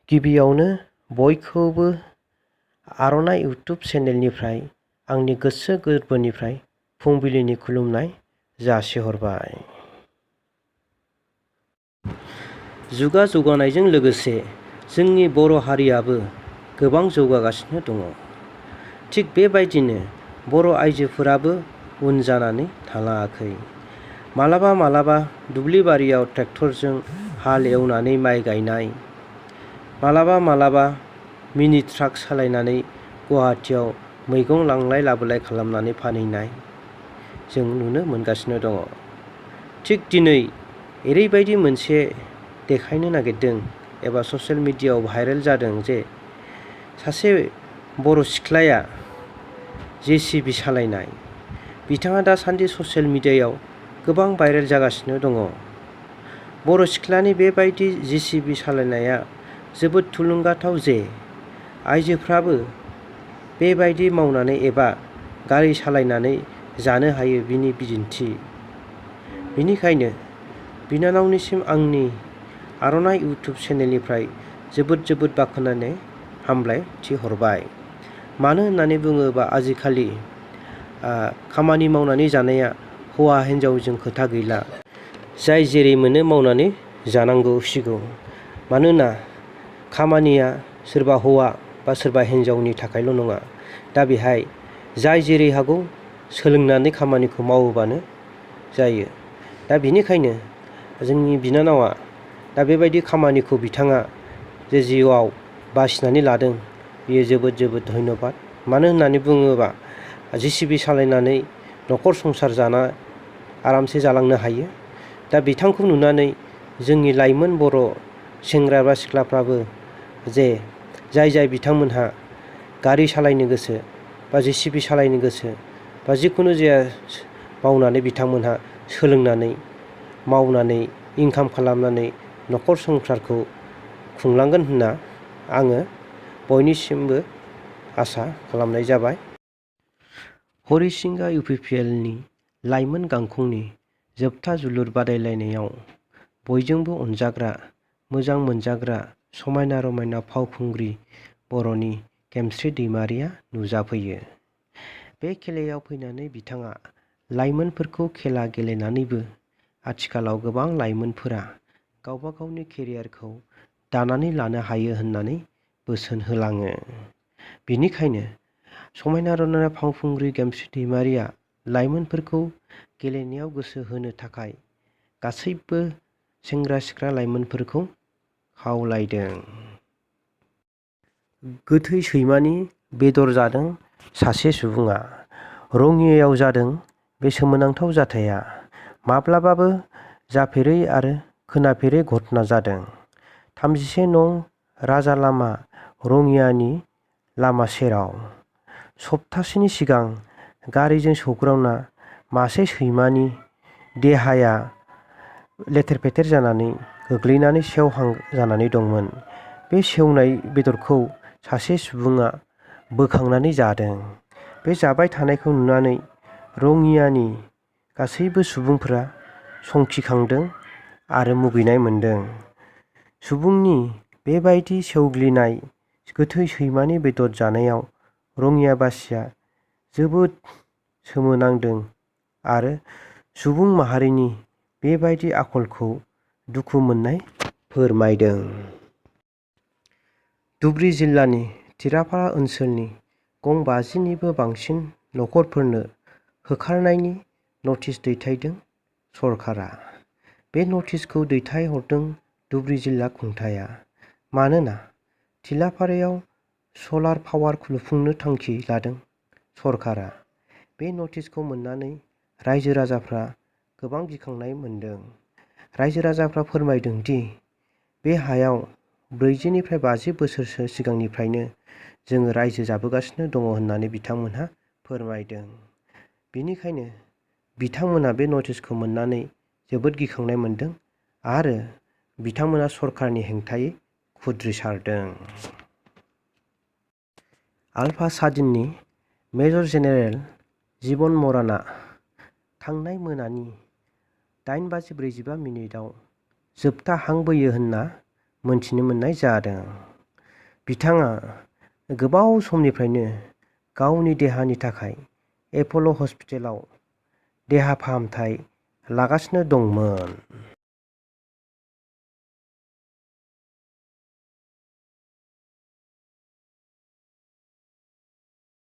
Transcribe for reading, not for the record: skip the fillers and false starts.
गिबियावनो बयखौबो आर'नाइ इउटुब चेनेलनिफ्राय आंनि गोसो गोरबोनिफ्राय फुंबिलिनि खुलुमनाय जासिहरबाय। जुगा जौगानायजों लोगोसे जोंनि बर' हारियाबो गोबां जौगागासिनो दङ। थिग बेबायदिनो बर' आइजोफोराबो उन जानानै थालाङाखै। मालाबा दुब्लि बारियाव ट्रेक्टरजों हाल एवनानै माइ गायनाय, मालाबा मिनि ट्राक सालायनानै गुवाहाटियाव मैगं लांलाय लाबोलाय खालामनानै फानहैनाय जों नुनो मोनगासिनो दङ। थिग दिनै ओरैबायदि मोनसे देखायनो नागिरदों एबा ससियेल मिडियायाव भाइरेल जादों जे सासे बर' सिख्लाया JCB सालायनाय। बिथाङा दासान्दि ससियेल मिडियायाव गोबां भाइरेल जागासिनो दङ। बर' सिख्लानि बेबायदि JCB सालायनाया जोबोद थुलुंगाथाव जे आइजोफ्राबो बेबायदि मावनानै एबा गारि सालायनानै जानो हायो बिनि बिदिन्थि। बेनिखायनो बिनानावनिसिम आंनि आर'नाइ इउटुब चेनेलनिफ्राय जोबोद बाख्नायनाय हामलायथि हरबाय। मानो होननानै बुङोबा आजिखालि खामानि मावनानै जानाया हौवा हिन्जावजों खोथा गैला। जाय जेरै मोनो मावनानै जानांगौसिगौ। मानोना खामानिया सोरबा हौवा बा सोरबा हिन्जावनि थाखायल' नङा। दा बेहाय जाय जेरै हागौ सोलोंनानै खामानिखौ मावोबानो जायो। दा बेनिखायनो जोंनि बिनानावा दा बेबायदि खामानिखौ बिथाङा जे जिउआव बासिनानै लादों बियो जोबोद धन्यबाद। मानो होननानै बुङोबा JCB सालायनानै न'खर संसार जाना आरामसे जालांनो हायो। दा बिथांखौ नुनानै जोंनि लाइमोन बर' सेंग्रा बा सिख्लाफ्राबो जे जाय बिथांमोनहा गारि सालायनो गोसो बा JCB सालायनो गोसो बा जिखुनु जाया मावनानै बिथांमोनहा सोलोंनानै मावनानै इनकाम खालामनानै न'खर संसारखौ खुंलांगोन होनना आङो बयनिसिमबो आसा खालामनाय जाबाय। हरिसिंगा UPPLनि लाइमोन गांखंनि जोबथा जोलुर बादायलायनायाव बयजोंबो अनजाग्रा, मोजां मोनजाग्रा, समायना रमायना फावखुंग्रि बर'नि गेमस्रि दैमारिया नुजाफैयो। बे खेलायाव फैनानै बिथाङा लाइमोनफोरखौ खेला गेलेनानैबो आथिखालाव गोबां लाइमोनफोरा गावबा गावनि केरियारखौ दानानै लानो हायो होननानै बोसोन होलाङो। बेनिखायनो समायना रमायना फावखुंग्रि गेमस्रि दैमारिया लाइमोनफोरखौ गेलेनायाव गोसो होनो थाखाय गासैबो सेंग्रा सिख्ला लाइमोनफोरखौ खावलायदों। गोथै सैमानि बेदर जादों सासे सुबुङा। रङियायाव जादों बे सोमोनांथाव जाथाया। माब्लाबाबो जाफेरै आरो खोनाफेरै घटना जादों। 31 नं राजा लामा रङियानि लामा सेराव सप्तासेनि सिगां गारिजों सौग्रावना मासे सैमानि देहाया लेथेर फेथेर जानानै गोग्लैनानै सेवहां जानानै दंमोन। बे सेवनाय बेदरखौ सासे सुबुङा बोखांनानै जादों। बे जाबाय थानायखौ नुनानै रङियानि गासैबो सुबुंफोरा संखिखांदों आरो मुगैनाय मोनदों। सुबुंनि बेबायदि सेवग्लिनाय गोथै सैमानि बेदर जानायाव रङियाबासिया जोबोद सोमोनांदों आरो सुबुं माहारिनि बेबायदि आखलखौ दुखु मोननाय फोरमायदों। धुबुरी जिल्लानि थिराफारा ओनसोलनि गं 50 निबो बांसिन नखरफोरनो होखारनायनि नटिस दैथायदों सरकारा। बे नटिसखौ दैथायहरदों धुबुरी जिल्ला खुंथाया। मानोना थिलाफारायाव सलार पावार लुफुंनो थांखि लादों सरकारा। बे नटिसखौ मोननानै रायजो राजाफ्रा गोबां गिखांनाय मोनदों। रायजो राजाफ्रा फोरमायदों दि बे हायाव 40 निफ्राय 50 बोसोरसो सिगांनिफ्रायनो जोङो रायजो जाबोगासिनो दङ होननानै बिथांमोनहा फोरमायदों। बेनिखायनो बिथांमोना बे नटिसखौ मोननानै जोबोद गिखांनाय मोनदों आरो बिथांमोना सरकारनि हेंथायै खुद्रिसारदों। आलफा सादिननि मेजर जेनेरेल जिबन मराना थांनाय मोनानि 8:45 आव जोबथा हां बोयो होनना मोनथिनो मोननाय जादों। बिथाङा गोबाव समनिफ्रायनो गावनि देहानि थाखाय एप'ल' हस्पिटालाव देहा फाहामथाय लागासिनो दंमोन।